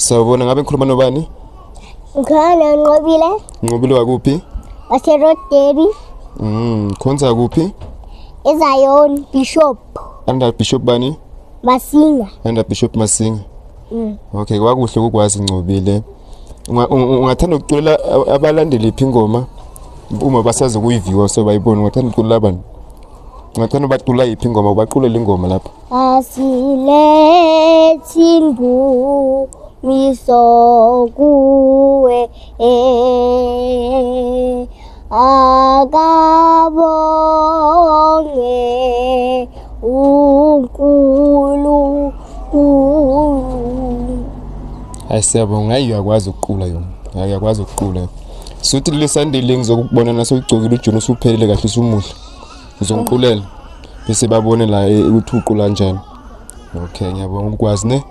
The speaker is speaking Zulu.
Sawubona, ngabe ngikhuluma nobani? Ngikhuluma noNqobile. Nqobile wakuphi? WaseRodeby. Khonza kuphi? EZion Bishop. Under Bishop bani? Masinga. Under Bishop Masinga. Okay, kwakuhle ukukwazi Nqobile. Ungathanda ukuculela abalandeli iphi ingoma? Uma basazi ukuyiviwa so bayibona, ungathanda ukuculela bani? Ungathanda ubacula yiphi ingoma? Ubaculela ingoma lapha. Asilethi ndumiso kuwe, akabonge uNkulunkulu. Hayi, siyabonga. Hayi, uyakwazi ukuqula yona. Hayi, uyakwazi ukuqula. Suthi leli Sunday le ngizokubona nasuyigcokile ujoni usuphelele kahle usumuhle. Ngizongiqulela. Bese babone la ukuthi uqula kanjani. Okay, ngiyabonga ukwazi ne.